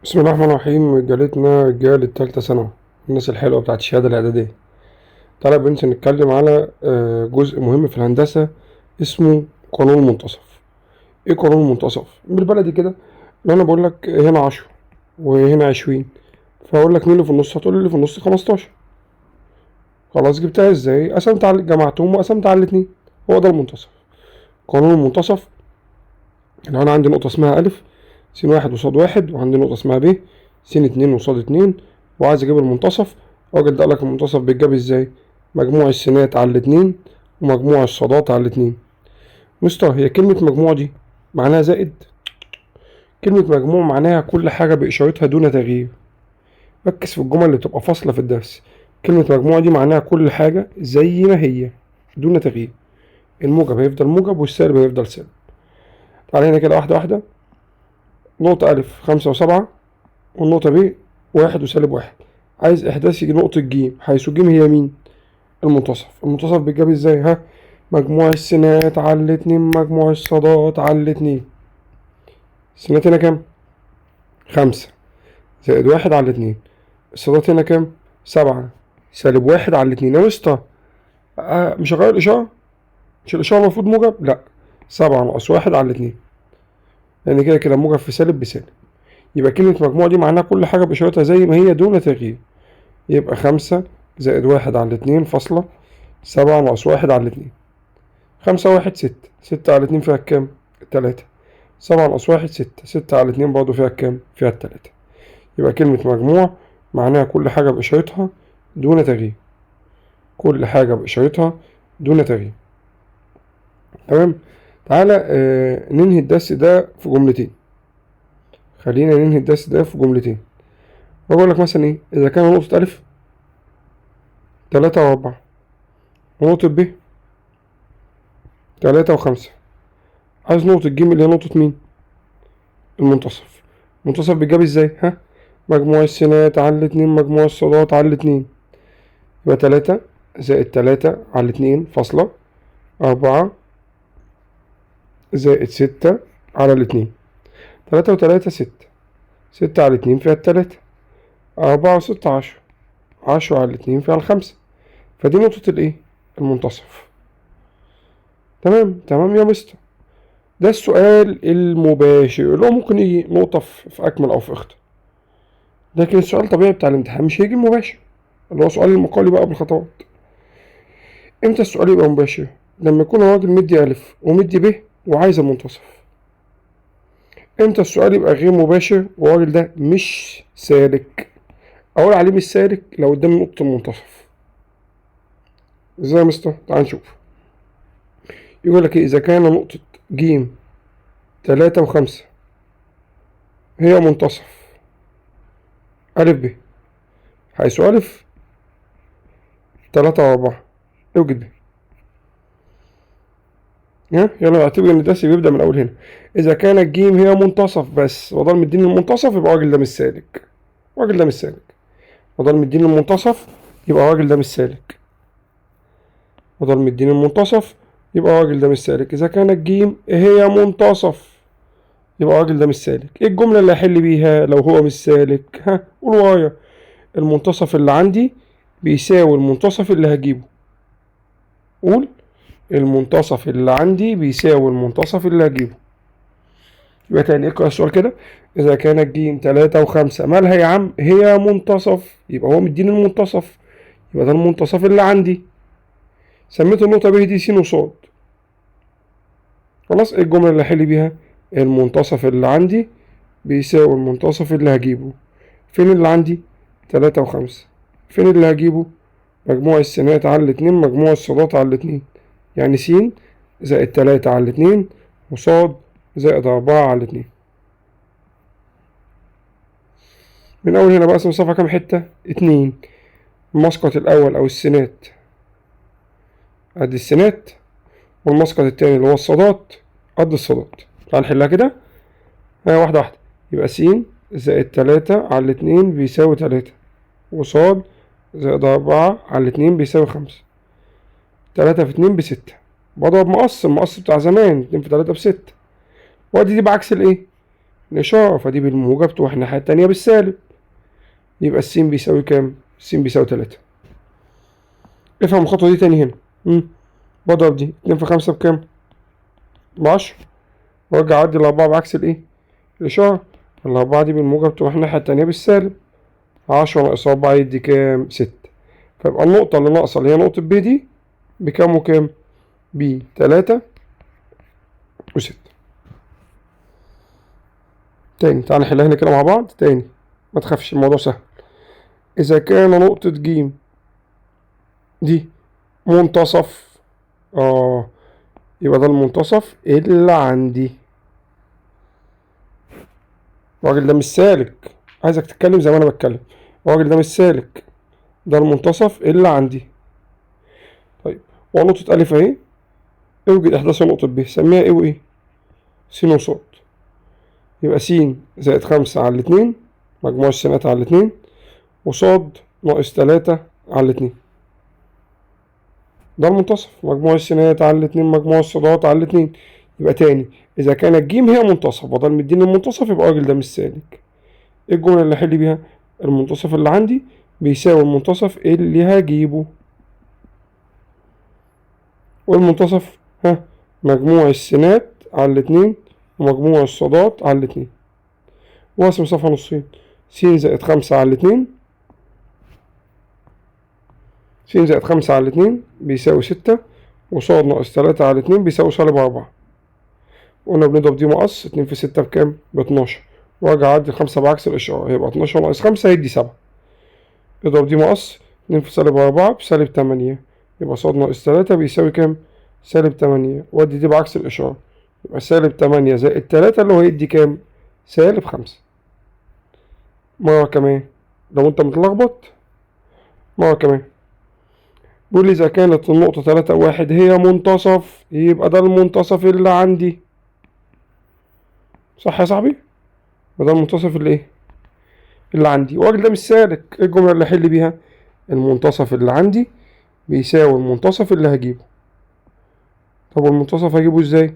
بسم الله الرحمن الرحيم. رجالتنا رجال التالتة ثانوي، الناس الحلوة بتاعت الشهادة الإعدادية. تعالى يا برنس نتكلم على جزء مهم في الهندسة اسمه قانون المنتصف. ايه قانون المنتصف؟ بالبلدي كده لو انا بقول لك هنا 10 وهنا 20، فاقول لك مين اللي في النص؟ هتقول لي اللي في النص 15. خلاص جبتها ازاي؟ قسمت على جمعتهم وقسمت على الاتنين، هو ده المنتصف. قانون المنتصف لو انا عندي نقطة اسمها ألف س واحد وصاد واحد، وعندي نقطة اسمها ب س اتنين وصاد اتنين، وعايز اجيب المنتصف. الراجل ده قالك المنتصف بيتجاب ازاي؟ مجموع السينات على الاتنين ومجموع الصادات على الاتنين. مستر هي كلمة مجموع دي معناها زائد؟ كلمة مجموع معناها كل حاجة بإشارتها دون تغيير. ركز في الجمل اللي بتبقى فاصلة في الدرس. كلمة مجموع دي معناها كل حاجة زي ما هي دون تغيير، الموجب هيفضل موجب والسالب هيفضل سالب. تعالى هنا كده واحدة واحدة. نقطة ألف 5 و7، والنقطة ب 1 وسالب 1. عايز إحداث نقطة ج، حيث ج هي مين؟ المنتصف. المنتصف بيتجاب ازاي؟ ها، مجموع السينات على الاتنين مجموع الصادات على الاتنين. السينات هنا كام؟ 5 زائد 1 على الاتنين. الصادات هنا كام؟ 7 سالب 1 على الاتنين. يا مستر مش هغير الإشارة؟ مش الإشارة المفروض موجب؟ لأ، 7 ناقص 1 على الاتنين، لأن كده كده موجب في سالب بسالب. يبقى كلمة مجموع دي معناها كل حاجة بإشارتها زي ما هي دون تغيير. يبقى 5 زائد 1 على الاتنين فاصلة 7 ناقص 1 على الاتنين. 5 1 6، 6 على الاتنين فيها كام؟ 3. 7 ناقص 1 6، 6 على الاتنين برضه فيها كام؟ فيها 3. يبقى كلمة مجموع معناها كل حاجة بإشارتها دون تغيير، كل حاجة بإشارتها دون تغيير. تمام؟ تعالى ننهي الدرس ده في جملتين. خلينا ننهي الدرس ده في جملتين. بقول لك مثلا ايه؟ اذا كان نقطة ألف 3 و4 ونقطة ب 3 و5، عايز نقطة ج اللي هي نقطة مين؟ المنتصف. المنتصف بيتجاب ازاي؟ ها، مجموع السينات على الاتنين مجموع الصادات على الاتنين. يبقى 3 زائد 3 على الاتنين فاصلة 4 زائد 6 على الاتنين. 3 و3 6، 6 على الاتنين فيها التلاتة، 4 و6 10، 10 على الاتنين فيها الخمسة. فدي نقطة الايه؟ المنتصف. تمام تمام يا مستر. ده السؤال المباشر اللي هو ممكن يجي نقطة في أكمل أو في اختر، لكن السؤال الطبيعي بتاع الامتحان مش هيجي مباشر، اللي هو سؤال المقالي بقى بالخطوات. امتى السؤال يبقى مباشر؟ لما يكون الراجل مدي ألف ومدي ب وعايز المنتصف. امتى السؤال يبقى غير مباشر والراجل ده مش سالك؟ اقول عليه مش سالك لو قدامي نقطة المنتصف. ازاي يا مستر؟ تعال نشوف. يقول لك ايه؟ اذا كان نقطة ج 3 و5 هي منتصف ألف ب، حيث ألف 3 و4، اوجد ب. ها يلا اعتبر ان الدرس بيبدأ من أول هنا. إذا كان الجيم هي منتصف بس وضل مديني المنتصف، يبقى الراجل ده مش سالك. الراجل ده مش سالك. وضل مديني المنتصف يبقى الراجل ده مش سالك. وضل مديني المنتصف يبقى الراجل ده مش سالك. إذا كان الجيم هي منتصف يبقى الراجل ده مش سالك. إيه الجملة اللي هحل بيها لو هو مش سالك؟ ها قول ورايا. المنتصف اللي عندي بيساوي المنتصف اللي هجيبه. قول المنتصف اللي عندي بيساوي المنتصف اللي هجيبه. يبقى تاني اقرأ السؤال كده. إذا كان الجيم 3 و5 مالها يا عم؟ هي منتصف، يبقى هو مديني المنتصف، يبقى ده المنتصف اللي عندي. سميت النقطة ب دي س وصاد. خلاص ايه الجملة اللي هحل بيها؟ المنتصف اللي عندي بيساوي المنتصف اللي هجيبه. فين اللي عندي؟ 3 و5. فين اللي هجيبه؟ مجموع السينات على الاتنين مجموع الصادات على الاتنين، يعني س زائد 3 على الاتنين وصاد زائد 4 على الاتنين. من أول هنا بقى اسم الصفحة كام حتة؟ 2. المسقط الأول أو السينات قد السينات، والمسقط التاني اللي هو الصادات قد الصادات. تعال نحلها كده واحدة واحدة. يبقى س زائد 3 على الاتنين بيساوي 3، وصاد زائد 4 على الاتنين بيساوي 5. 3 في 2 ب6، بضرب مقص، المقص بتاع زمان، 2 في 3 ب6، وادي دي بعكس الايه؟ الإشارة، فدي بالموجب تروح الناحية التانية بالسالب، يبقى السين بيساوي كام؟ السين بيساوي 3. افهم الخطوة دي تاني هنا. بضرب دي 2 في 5 بكام؟ ب10، وارجع اعدي ال4 بعكس الايه؟ الإشارة. ال4 دي بالموجب تروح الناحية التانية بالسالب، 10 ناقص 4 يدي كام؟ 6. فيبقى النقطة اللي ناقصة اللي هي نقطة ب دي بكام وكام؟ ب 3 و6. تاني تعال نحلها هنا كده مع بعض تاني، ما تخافش الموضوع سهل. إذا كان نقطة ج دي منتصف، يبقى ده المنتصف اللي عندي. الراجل ده مش سالك، عايزك تتكلم زي ما أنا بتكلم. الراجل ده مش سالك، ده المنتصف اللي عندي. طيب ونقطة ألف أهي، اوجد إحداث نقطة ب، سميها إيه وإيه؟ س وص. يبقى س زائد 5 على 2 مجموع السينات على 2، وصاد ناقص 3 على 2. ده المنتصف، مجموع السينات على 2 مجموع الصادات على 2. يبقى تاني إذا كانت الجيم هي منتصف، بدل مديني المنتصف يبقى الراجل ده مش سالك. إيه الجملة اللي أحل بيها؟ المنتصف اللي عندي بيساوي المنتصف اللي هجيبه، والمنتصف ها مجموع السينات على 2 ومجموع الصادات على 2. واقسم صفحة نصين، س زائد 5 على 2، س زائد 5 على 2 بيساوي 6، وصاد ناقص 3 على 2 بيساوي سالب 4. قلنا بنضرب دي مقص، 2 في 6 بكام؟ ب12، وارجع اعدي 5 بعكس الإشارة، هيبقى 12 ناقص 5 هيدي 7. اضرب دي مقص، 2 في سالب 4 بسالب 8، يبقى صاد ناقص 3 بيساوي كام؟ سالب 8، وادي دي بعكس الإشارة، يبقى سالب 8 زائد 3 اللي هو هيدي كام؟ سالب 5. مرة كمان لو أنت متلخبط، مرة كمان بيقول لي إذا كانت النقطة 3 1 هي منتصف، يبقى ده المنتصف اللي عندي، صح يا صاحبي؟ يبقى ده المنتصف اللي إيه؟ اللي عندي. والراجل ده مش سالك، إيه الجملة اللي أحل بيها؟ المنتصف اللي عندي بيساوي المنتصف اللي هجيبه. طب والمنتصف هجيبه إزاي؟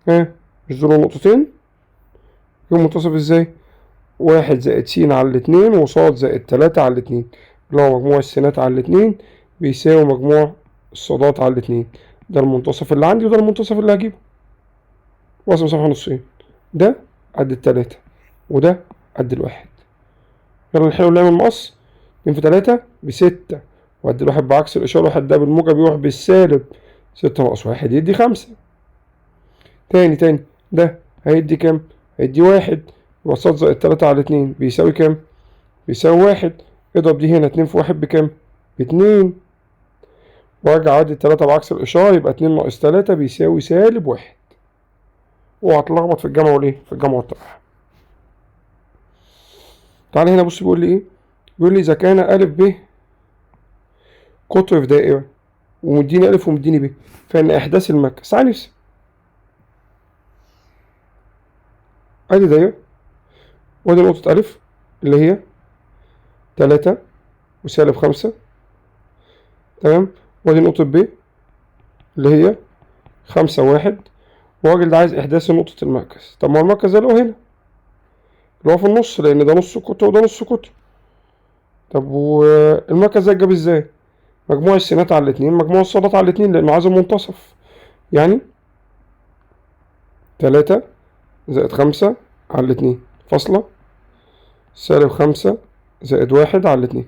ها؟ مش دول نقطتين؟ يجيب المنتصف إزاي؟ 1 زائد س على 2 وصاد زائد 3 على 2، اللي هو مجموع السينات على 2 بيساوي مجموع الصادات على 2. ده المنتصف اللي عندي وده المنتصف اللي هجيبه. واقسم صفحة نصين، ده قد 3 وده قد 1. يلا نحل ونعمل مقص، 2 في 3 ب6، وقد 1 بعكس الإشارة، 1 ده بالموجب يروح بالسالب، 6 ناقص 1 يدي 5. تاني تاني ده هيدي كام؟ هيدي 1، يبقى صاد زائد 3 على 2 بيساوي كام؟ بيساوي 1. اضرب دي هنا 2 في 1 بكام؟ ب2، وارجع اعدي 3 بعكس الإشارة، يبقى 2 ناقص 3 بيساوي سالب 1. اوعى تلخبط في الجمع والايه؟ في الجمع والطرح. تعالى هنا بص بيقول لي ايه؟ بيقول لي إذا كان أ ب قطر في دائرة ومديني أ ومديني ب، فإن إحداث المركز. تعالى نرسم، أدي دايرة وأدي نقطة أ اللي هي 3 وسالب 5، تمام، وأدي نقطة ب اللي هي 5 1، والراجل ده عايز إحداث نقطة المركز. طب ما هو المركز ده اللي هو هنا، اللي هو في النص، لأن ده نص قطر وده نص قطر. طب والمركز ده اتجاب ازاي؟ مجموع السينات على 2 مجموع الصادات على 2، لأنه عايز المنتصف. يعني 3 زائد 5 على 2 فاصلة سالب 5 زائد 1 على 2،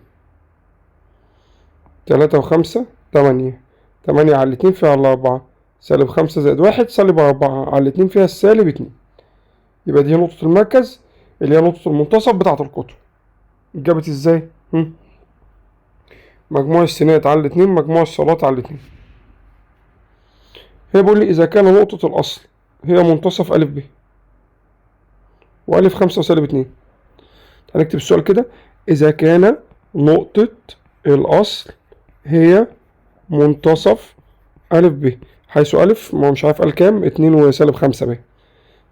3 و5 8، 8 على 2 فيها 4، سالب 5 زائد 1 سالب 4 على 2 فيها السالب 2. يبقى دي نقطة المركز اللي هي نقطة المنتصف بتاعة القطر. اتجابت ازاي؟ مجموع السينات على 2 مجموع الصادات على 2. هي بيقول لي إذا كان نقطة الأصل هي منتصف أ ب وألف 5 وسالب 2. هنكتب السؤال كده، إذا كان نقطة الأصل هي منتصف أ ب، حيث ألف ما هو مش عارف قال كام، 2 وسالب 5 ب،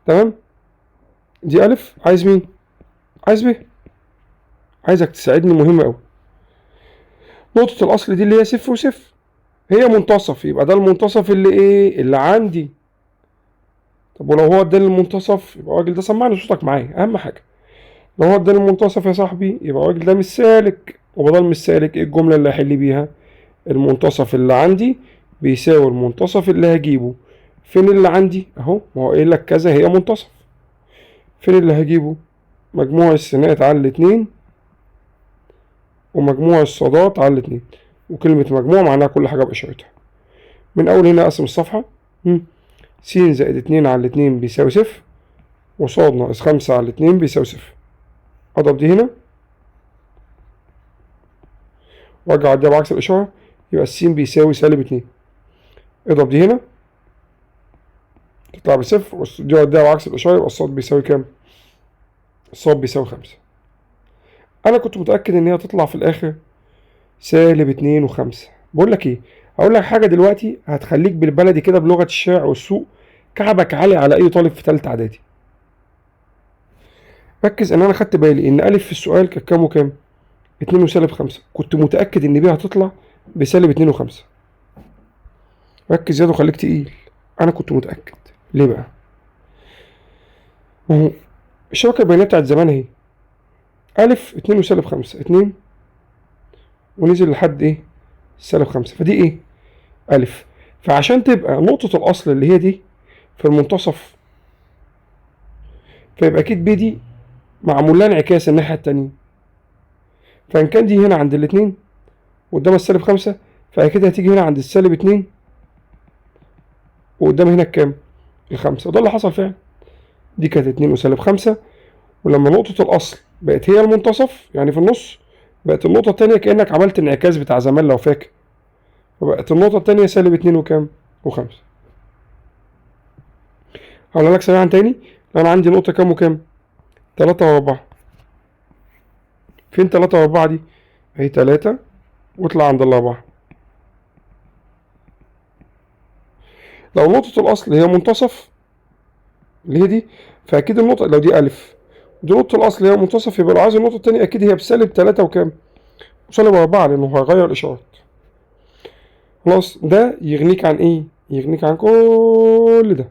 تمام؟ دي ألف، عايز مين؟ عايز ب. عايزك تساعدني، مهم أوي. نقطة الأصل دي اللي هي 0 و0 هي منتصف، يبقى ده المنتصف اللي إيه؟ اللي عندي. طب ولو هو اداني المنتصف يبقى الراجل ده، سمعني صوتك معايا اهم حاجة، لو هو اداني المنتصف يا صاحبي يبقى الراجل ده مش سالك، وبدل مش سالك ايه الجملة اللي هحل بيها؟ المنتصف اللي عندي بيساوي المنتصف اللي هجيبه. فين اللي عندي؟ اهو، ما هو قايل لك كذا هي منتصف. فين اللي هجيبه؟ مجموع السينات على الاتنين ومجموع الصادات على الاتنين، وكلمة مجموع معناها كل حاجة بإشارتها. من أول هنا أقسم الصفحة، س زائد 2 على الاتنين بيساوي 0، وصاد ناقص 5 على الاتنين بيساوي 0. أضرب دي هنا وأرجع أعديها بعكس الإشارة، يبقى السين بيساوي سالب 2. اضرب دي هنا تطلع بصفر، ودي أوديها بعكس الإشارة، يبقى الصاد بيساوي كام؟ الصاد بيساوي 5. أنا كنت متأكد إن هي هتطلع في الآخر سالب 2 و5. بقول لك إيه؟ هقول لك حاجة دلوقتي هتخليك بالبلدي كده بلغة الشارع والسوق كعبك عالي على أي طالب في تالتة إعدادي. ركز إن أنا خدت بالي إن ألف في السؤال كانت كام وكام؟ 2 وسالب 5، كنت متأكد إن ب هتطلع بسالب 2 و5. ركز يا وخليك تقيل، أنا كنت متأكد. ليه بقى؟ ما هو الشبكة البيانية بتاعت زمان أهي، ألف 2 وسالب 5، 2 ونزل لحد إيه؟ سالب 5، فدي إيه؟ ألف. فعشان تبقى نقطة الأصل اللي هي دي في المنتصف، فيبقى أكيد ب دي معمول لها انعكاس الناحية التانية، فإن كان دي هنا عند الاتنين قدام السالب 5، فأكيد هتيجي هنا عند السالب 2 وقدام هنا الكام؟ ال5. وده اللي حصل فعلا، دي كانت 2 وسالب 5، ولما نقطة الأصل بقت هي المنتصف يعني في النص، بقت النقطة التانية كأنك عملت انعكاس بتاع زمان لو فاكر، فبقت النقطة التانية سالب 2 وكام؟ و5. هقول لك سريعا تاني، أنا عندي نقطة كام وكام؟ 3 و4. فين 3 و4 دي؟ أهي 3 واطلع عند ال4. لو نقطة الأصل هي منتصف اللي هي دي، فأكيد النقطة لو دي ألف ودي نقطة الأصل هي منتصف، يبقى لو عايز النقطة التانية أكيد هي بسالب 3 وكام؟ وسالب 4، لأنه هيغير الإشارات. خلاص، ده يغنيك عن إيه؟ يغنيك عن كل ده.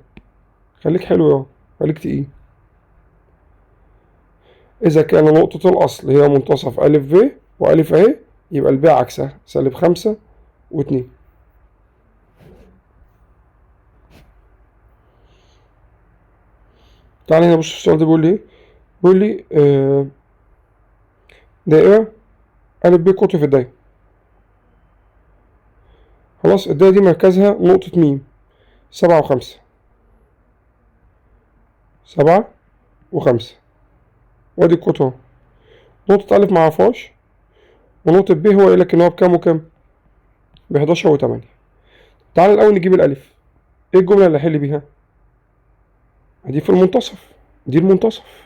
خليك حلو يا خليك تقيل. إذا كان نقطة الأصل هي منتصف ألف ب وألف أهي، يبقى الب عكسها سالب 5 و2. تعالى هنا بص السؤال ده بيقول لي إيه؟ بيقول لي دائرة ألف ب قطر في الدايرة. خلاص، الدايرة دي مركزها نقطة م 7 و5، 7 و5، وادي القطر اهو. نقطة ألف معرفهاش، ونقطة ب هو قايل لك إن هو بكام وكام؟ ب11 و8. تعالى الأول نجيب الألف. إيه الجملة اللي هحل بيها؟ دي في المنتصف، دي المنتصف،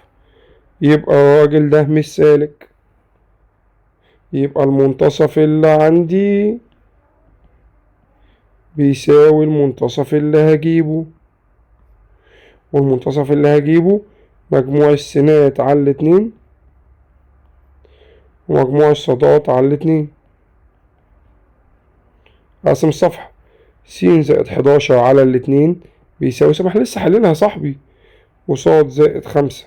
يبقى الراجل ده مش سالك، يبقى المنتصف اللي عندي بيساوي المنتصف اللي هجيبه، والمنتصف اللي هجيبه مجموع السينات على الاتنين ومجموع الصادات على الاتنين. أقسم الصفحة، س زائد 11 على الاتنين بيساوي 7، احنا لسه حللها يا صاحبي، وصاد زائد 5،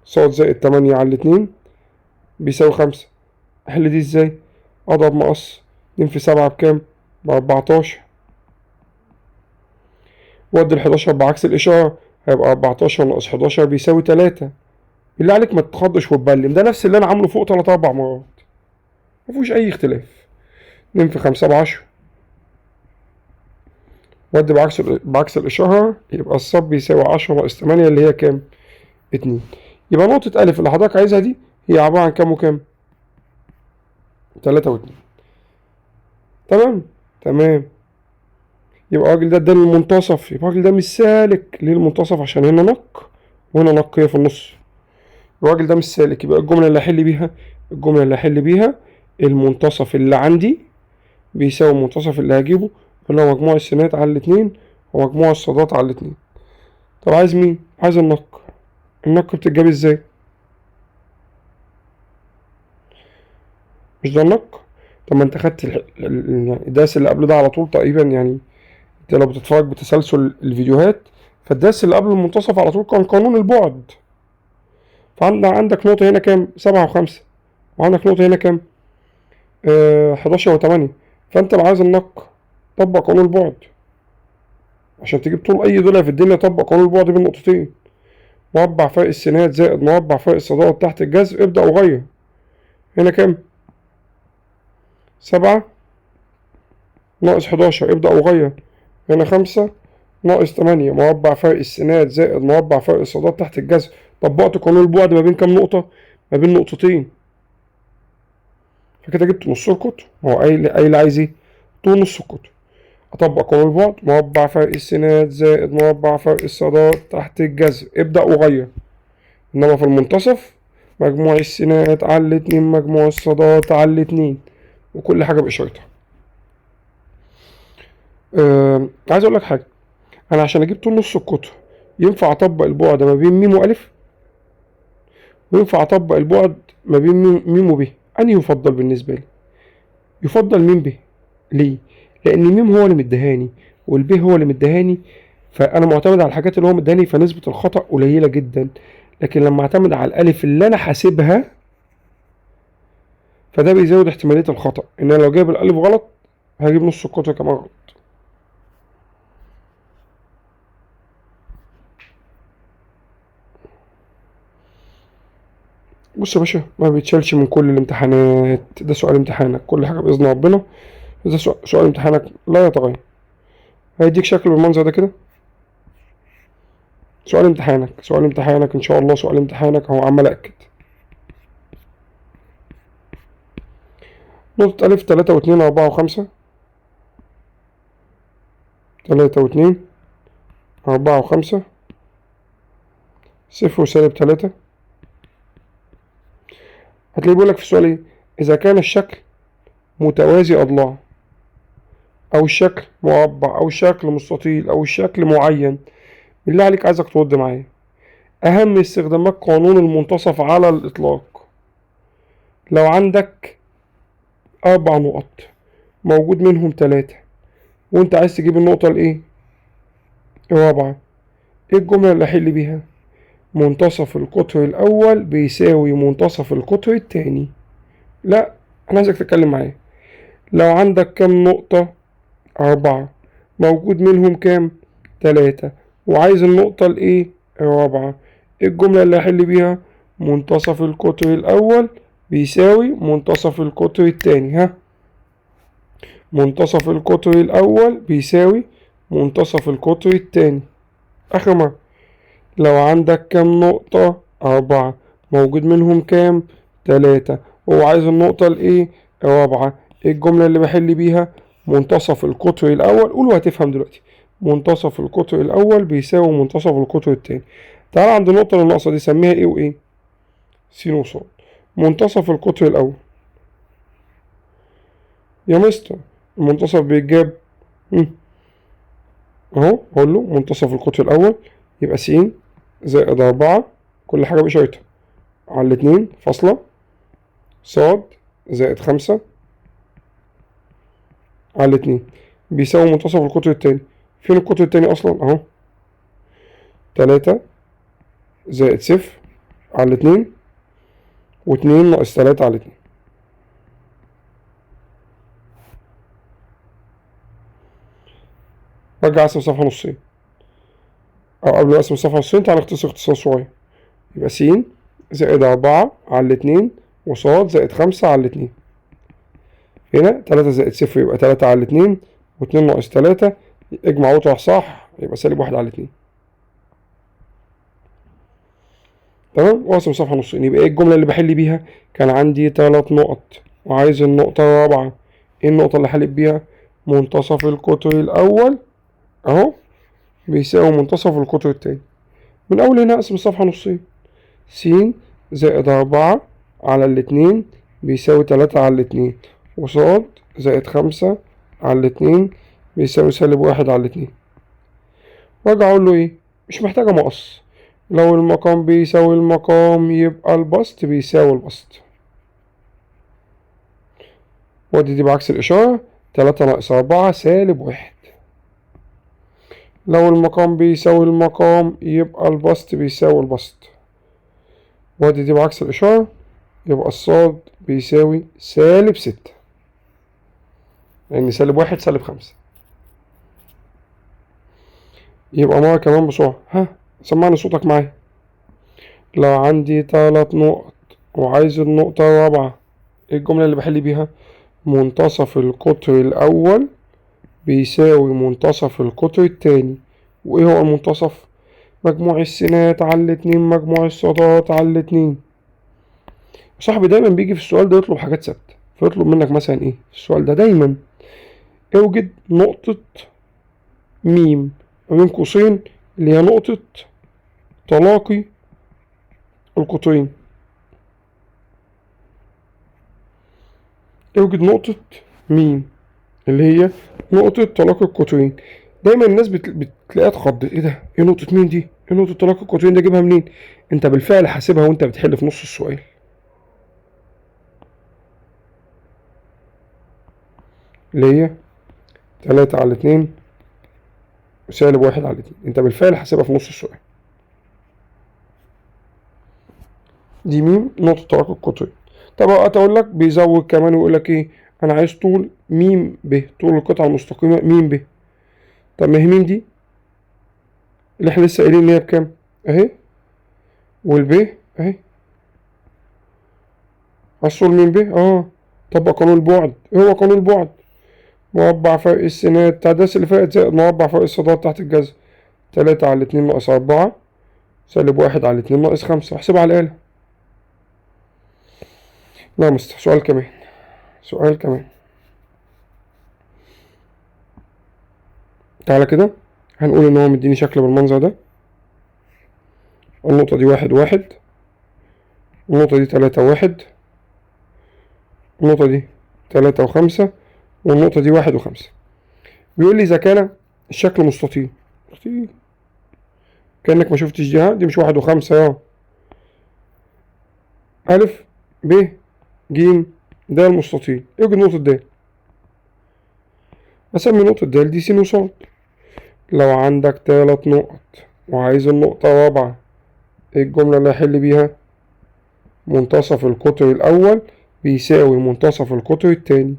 صاد زائد 8 على الاتنين بيساوي 5. أحل دي ازاي؟ أضرب مقص، 2 في 7 بكام؟ ب14، وأدي ال11 بعكس الإشارة، هيبقى 14 ناقص 11 بيساوي 3. بالله عليك ما تتخضش وتبلم، ده نفس اللي أنا عامله فوق 3 4 مرات، مفيهوش أي اختلاف. 2 في 5 ب10، وأدي بعكس الإشارة، يبقى الصاد بيساوي 10 ناقص 8 اللي هي كام؟ 2. يبقى نقطة ألف اللي حضرتك عايزها دي هي عبارة عن كام وكام؟ 3 و2. تمام؟ تمام. يبقى الراجل ده اداني المنتصف، يبقى الراجل ده مش سالك. ليه المنتصف؟ عشان هنا نق وهنا نق، هي في النص. الراجل ده مش سالك، يبقى الجملة اللي هحل بيها، الجملة اللي هحل بيها المنتصف اللي عندي بيساوي المنتصف اللي هجيبه اللي هو مجموع السينات على الاتنين ومجموع الصادات على الاتنين. طب عايز مين؟ عايز النق. النق بتتجاب ازاي؟ مش ده النق؟ طب ما انت خدت الدرس اللي قبل ده على طول تقريبا، يعني انت لو بتتفرج بتسلسل الفيديوهات فالدرس اللي قبل المنتصف على طول كان قانون البعد. فعندك نقطة هنا كام؟ 7 و5، وعندك نقطة هنا كام؟ 11 و8. فأنت لو عايز النق طبق قانون البعد عشان تجيب طول أي ضلع في الدنيا. طبق قانون البعد بين نقطتين، مربع فرق السينات زائد مربع فرق الصادات تحت الجذر، ابدأ وغير. هنا كام؟ 7 ناقص 11، ابدأ وغير. هنا 5 ناقص 8، مربع فرق السينات زائد مربع فرق الصادات تحت الجذر. طبقت قانون البعد ما بين كام نقطة؟ ما بين نقطتين. فكده جبت نص القطر. هو قايل عايز ايه؟ طول نص القطر. اطبق قانون البعد، مربع فرق السينات زائد مربع فرق الصادات تحت الجذر، ابدأ وغير. انما في المنتصف مجموع السينات على الاتنين مجموع الصادات على الاتنين، وكل حاجة بإشارتها. عايز اقول لك حاجة، انا عشان اجيب طول نص القطر ينفع اطبق البعد ما بين ميم والف، وينفع اطبق البعد ما بين ميم وب. انهي يفضل بالنسبة لي؟ يفضل ميم ب. ليه؟ لان ميم هو اللي مديهاني والب هو اللي مديهاني، فانا معتمد على الحاجات اللي هو مديهاني، فنسبة الخطأ قليلة جدا. لكن لما اعتمد على الالف اللي انا حاسبها فده بيزود احتمالية الخطأ، ان انا لو جايب الالف غلط هجيب نص القطر كمان غلط. بص يا باشا، ما بيتشالش من كل الامتحانات، ده سؤال امتحانك، كل حاجة بإذن ربنا، ده سؤال امتحانك لا يتغير. هيديك شكل بالمنظر ده كده، سؤال امتحانك، سؤال امتحانك إن شاء الله، سؤال امتحانك أهو، عمال أكد. نقطة ألف 3 و2 4 و5، 3 و2 4 و5، 0 وسالب 3. هتلاقيه بيقول لك في السؤال ايه؟ إذا كان الشكل متوازي أضلاع، أو الشكل مربع، أو الشكل مستطيل، أو الشكل معين. بالله عليك عايزك ترد معايا. أهم استخدامات قانون المنتصف على الإطلاق، لو عندك 4 نقط موجود منهم 3 وأنت عايز تجيب النقطة الإيه؟ الرابعة، إيه الجملة اللي أحل بيها؟ منتصف القطر الأول بيساوي منتصف القطر التاني. لا، أنا عايزك تتكلم معايا. لو عندك كام نقطة؟ 4، موجود منهم كام؟ 3، وعايز النقطة الإيه؟ الرابعة. إيه الجملة اللي هحل بيها؟ منتصف القطر الأول بيساوي منتصف القطر التاني. ها، منتصف القطر الأول بيساوي منتصف القطر التاني. آخر مرة، لو عندك كام نقطة؟ 4، موجود منهم كام؟ 3، هو عايز النقطة الإيه؟ الرابعة. إيه الجملة اللي بحل بيها؟ منتصف القطر الأول، قول وهتفهم دلوقتي. منتصف القطر الأول بيساوي منتصف القطر التاني. تعال عند النقطة اللي ناقصة دي، سميها إيه وإيه؟ س وص. منتصف القطر الأول يا مستر، المنتصف بيتجاب أهو، أقول له منتصف القطر الأول يبقى س زائد 4، كل حاجة بإشارتها، على 2 فاصلة ص زائد 5 على 2 بيساوي منتصف القطر التاني. فين القطر التاني أصلا؟ أهو، 3 زائد 0 على 2 و2 ناقص 3 على 2. رجع أقسم صفحة نصين، أو قبل ما أقسم صفحة نصين تعالى نختصر اختصار صغير. يبقى س زائد 4 على 2 وص زائد 5 على 2. هنا 3 زائد 0 يبقى 3 على 2، و2 ناقص 3 اجمع واطرح صح يبقى سالب 1 على 2. تمام، واقسم صفحة نصين. يبقى ايه الجملة اللي بحل بيها؟ كان عندي 3 نقط وعايز النقطة الرابعة. ايه النقطة اللي حلت بيها؟ منتصف القطر الأول اهو بيساوي منتصف القطر التاني. من أول هنا أقسم الصفحة نصين، س زائد 4 على 2 بيساوي 3 على 2، وص زائد 5 على 2 بيساوي سالب 1 على 2. وارجع أقول له إيه؟ مش محتاجة مقص، لو المقام بيساوي المقام يبقى البسط بيساوي البسط. ودي دي بعكس الإشارة، 3 ناقص 4 سالب 1. لو المقام بيساوي المقام يبقى البسط بيساوي البسط، وادي دي بعكس الإشارة يبقى الصاد بيساوي سالب 6، لأن سالب 1 سالب 5. يبقى مرة كمان بسرعة، ها سمعني صوتك معايا. لو عندي 3 نقط وعايز النقطة الرابعة، ايه الجملة اللي بحل بيها؟ منتصف القطر الأول بيساوي منتصف القطر التاني. وإيه هو المنتصف؟ مجموع السينات على الاتنين مجموع الصادات على الاتنين. صاحبي دايما بيجي في السؤال ده يطلب حاجات ثابتة، فيطلب منك مثلا إيه؟ السؤال ده دايما اوجد نقطة ميم بين قوسين اللي هي نقطة تلاقي القطرين. اوجد نقطة ميم اللي هي نقطة تلاقي القطرين. دايما الناس بتلاقيها اتخضت، ايه ده؟ ايه نقطة ميم دي؟ ايه نقطة تلاقي القطرين ده؟ جيبها منين؟ انت بالفعل حاسبها وانت بتحل في نص السؤال. اللي هي 3 على 2 وسالب 1 على 2، انت بالفعل حاسبها في نص السؤال. دي ميم نقطة تلاقي القطرين. طب اوقات اقول لك بيزود كمان ويقول لك ايه؟ انا عايز طول ميم ب، طول القطعة المستقيمة ميم ب. طب ما هي ميم دي اللي احنا لسه قايلين ان هي بكام؟ اهي، والب اهي. عايز طول ميم ب؟ طبق قانون البعد. ايه هو قانون البعد؟ مربع فرق السينات بتاع الدرس اللي فات زائد مربع فرق الصادات تحت الجذر، 3 على 2 ناقص 4 سالب 1 على 2 ناقص 5. احسبها على الآلة. لا مستر، سؤال كمان، سؤال كمان. تعالى كده هنقول ان هو مديني شكل بالمنظر ده، النقطة دي 1 1، النقطة دي 3 1، النقطة دي 3 و5، والنقطة دي 1 و5. بيقول لي إذا كان الشكل مستطيل، كأنك ما شفتش دي، ها دي مش 1 و5 يا ألف ب ج د مستطيل. اوجد نقطة د. أسمي نقطة د دي س وص. لو عندك 3 نقط وعايز النقطة الرابعة، ايه الجملة اللي هحل بيها؟ منتصف القطر الأول بيساوي منتصف القطر التاني.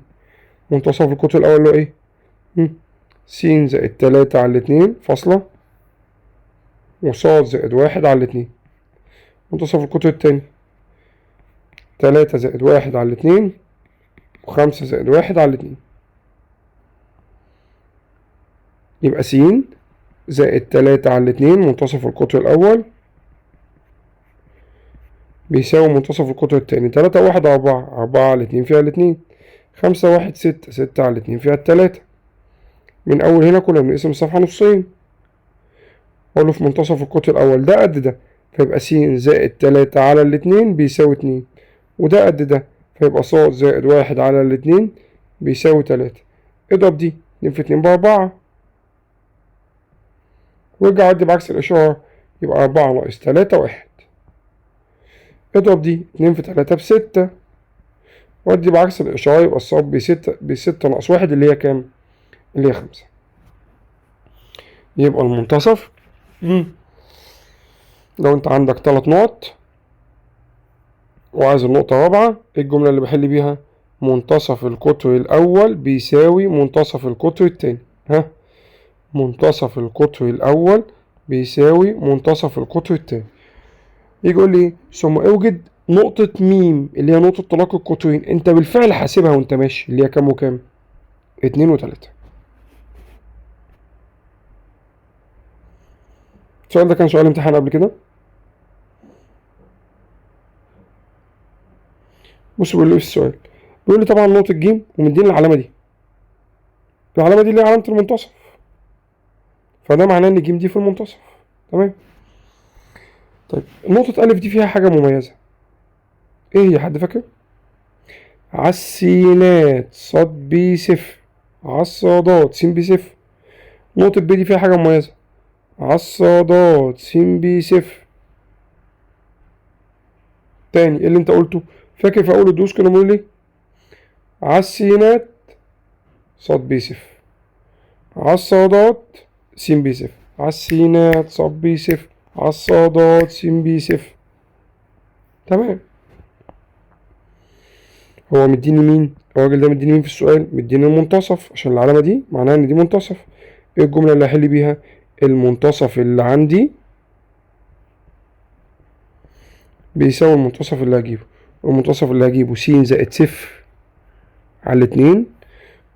منتصف القطر الأول اللي هو ايه؟ س زائد 3 على 2 فاصلة وصاد زائد 1 على 2. منتصف القطر التاني 3 زائد 1 على 2 و5 زائد 1 على 2. يبقى س زائد 3 على 2 منتصف القطر الأول بيساوي منتصف القطر التاني. 3 1 4، 4 على 2 فيها 2، 5 1 6، 6 على 2 فيها 3. من أول هنا كنا بنقسم الصفحة نصين، أقوله في منتصف القطر الأول ده قد ده، فيبقى س زائد 3 على 2 بيساوي 2، وده قد ده، فيبقى ص زائد 1 على 2 بيساوي 3. اضرب دي 2 في 2 ب4، وارجع عدي بعكس الإشارة يبقى 4 ناقص 3 1. اضرب دي 2 في 3 ب6، وادي بعكس الإشارة يبقى الصاد ب6 ناقص 1 اللي هي كام؟ اللي هي 5. يبقى المنتصف لو انت عندك 3 نقط وعايز النقطة الرابعة، ايه الجملة اللي بحل بيها؟ منتصف القطر الأول بيساوي منتصف القطر التاني. ها، منتصف القطر الأول بيساوي منتصف القطر التاني. يجي يقول لي ثم اوجد نقطة ميم اللي هي نقطة تلاقي القطرين. انت بالفعل حاسبها وانت ماشي، اللي هي كام وكام؟ 2 و3. السؤال ده كان سؤال امتحان قبل كده. بص بيقول لي ايه في السؤال؟ بيقول لي طبعا نقطة ج ومديني العلامة دي، العلامة دي اللي هي علامة المنتصف، فده معناه ان ج دي في المنتصف. تمام. طيب نقطة ألف دي فيها حاجة مميزة، ايه هي؟ حد فاكر؟ على السينات ص ب صفر، على الصادات س ب صفر. نقطة ب دي فيها حاجة مميزة، على الصادات س ب صفر. تاني ايه اللي انت قلته؟ فاكر في أول الدروس كنا بنقول ايه؟ على السينات ص ب صفر، على الصادات س ب صفر. على السينات صاد بصفر، على الصادات س بصفر. تمام. هو مديني مين؟ الراجل ده مديني مين في السؤال؟ مديني المنتصف، عشان العلامة دي معناها إن دي منتصف. إيه الجملة اللي هحل بيها؟ المنتصف اللي عندي بيساوي المنتصف اللي هجيبه، المنتصف اللي هجيبه س زائد صفر على الاتنين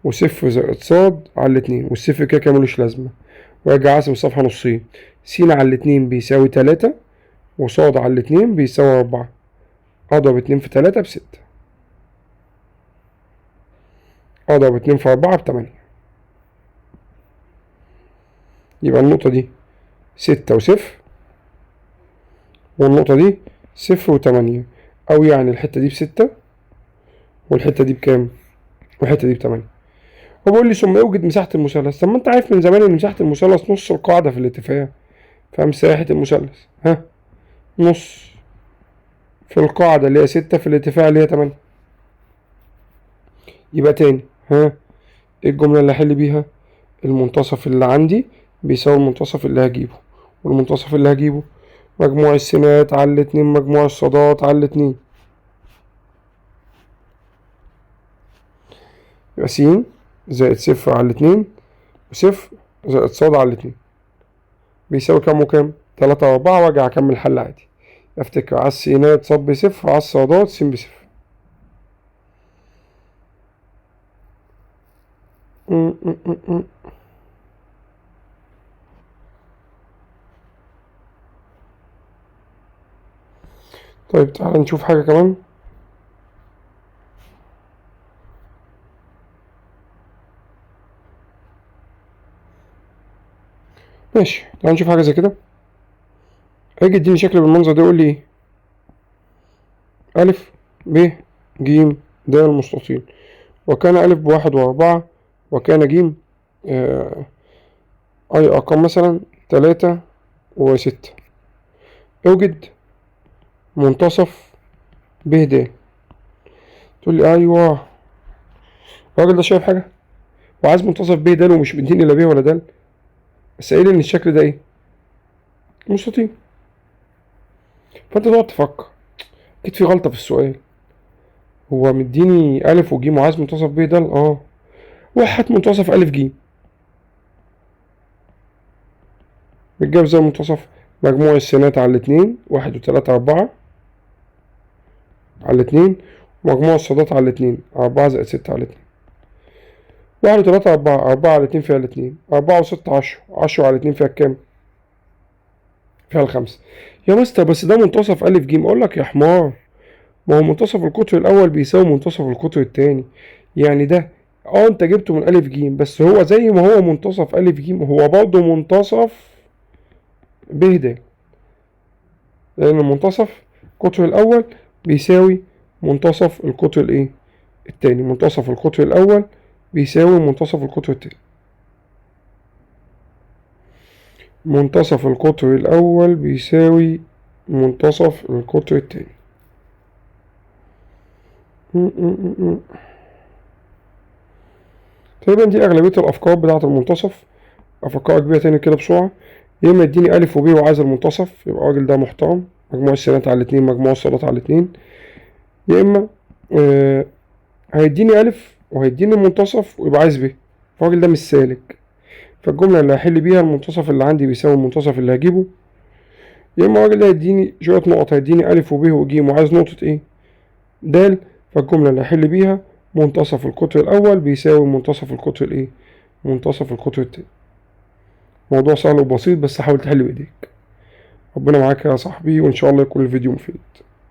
وصفر زائد صاد على الاتنين، والصفر كده كده ملوش لازمة. وارجع اقسم الصفحة نصين، س على الاتنين بيساوي 3 وصاد على الاتنين بيساوي 4، اضرب 2 في 3 ب6، اضرب 2 في 4 ب8. يبقى النقطة دي 6 و0، والنقطة دي 0 و8، أو يعني الحتة دي ب6 والحتة دي بكام؟ والحتة دي ب8. هو بيقول لي ثم اوجد مساحة المثلث. طب ما أنت عارف من زمان إن مساحة المثلث نص القاعدة في الارتفاع، فمساحة المثلث ها نص في القاعدة اللي هي 6 في الارتفاع اللي هي 8. يبقى تاني ها ايه الجملة اللي هحل بيها؟ المنتصف اللي عندي بيساوي المنتصف اللي هجيبه، والمنتصف اللي هجيبه مجموع السينات على الاتنين مجموع الصادات على الاتنين. يبقى س زائد صفر على الاتنين وصفر زائد صاد على الاتنين بيساوي كام وكام؟ 3 و4. وارجع اكمل حل عادي. افتكر على السينات صاد بصفر، على الصادات س بصفر. طيب تعالى نشوف حاجة كمان. ماشي تعالى نشوف حاجة زي كده. هيجي يديني شكل بالمنظر ده يقول لي ايه؟ ألف ب ج د المستطيل، وكان ألف ب1 و4، وكان ج أي أرقام مثلا 3 و6. اوجد منتصف ب د. تقول لي أيوه الراجل ده شايف حاجة وعايز منتصف ب د ومش مديني لا ب ولا د، بس قايل إن الشكل ده إيه؟ مستطيل. فأنت تقعد تفكر أكيد في غلطة في السؤال، هو مديني ألف وج وعايز منتصف ب د، وحط منتصف ألف ج بتجيب زي المنتصف مجموع السينات على الاتنين 1 و3 4 على الاتنين، ومجموع الصادات على الاتنين 4 زائد 6 على الاتنين. 1 و3 4، 4 على الاتنين فيها الاتنين، 4 و6 10، 10 على الاتنين فيها كام؟ فيها ال5. يا مستر بس ده منتصف ألف ج. أقول لك يا حمار، ما هو منتصف القطر الأول بيساوي منتصف القطر التاني، يعني ده أنت جبته من ألف ج، بس هو زي ما هو منتصف ألف ج هو برضه منتصف ب د، لأن المنتصف القطر الأول بيساوي منتصف القطر الإيه؟ التاني. منتصف القطر الأول بيساوي منتصف القطر التاني. منتصف القطر الأول بيساوي منتصف القطر التاني. تقريبا دي أغلبية الأفكار بتاعة المنتصف. أفكرك بيها تاني كده بسرعة. يا إما يديني ألف وب وعايز المنتصف، يبقى الراجل ده محترم، مجموع السينات على الاتنين مجموع الصادات على الاتنين. يا إما هيديني ألف وهيديني المنتصف ويبقى عايز ب، فالراجل ده مش سالك. فالجملة اللي هحل بيها المنتصف اللي عندي بيساوي المنتصف اللي هجيبه. يا إما الراجل ده هيديني شوية نقط، هيديني ألف وب وج وعايز نقطة إيه؟ د. فالجملة اللي هحل بيها منتصف القطر الأول بيساوي منتصف القطر الإيه؟ منتصف القطر التاني. موضوع سهل وبسيط، بس حاول تحل بإيديك. ربنا معاك يا صاحبي، وإن شاء الله يكون الفيديو مفيد.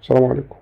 السلام عليكم.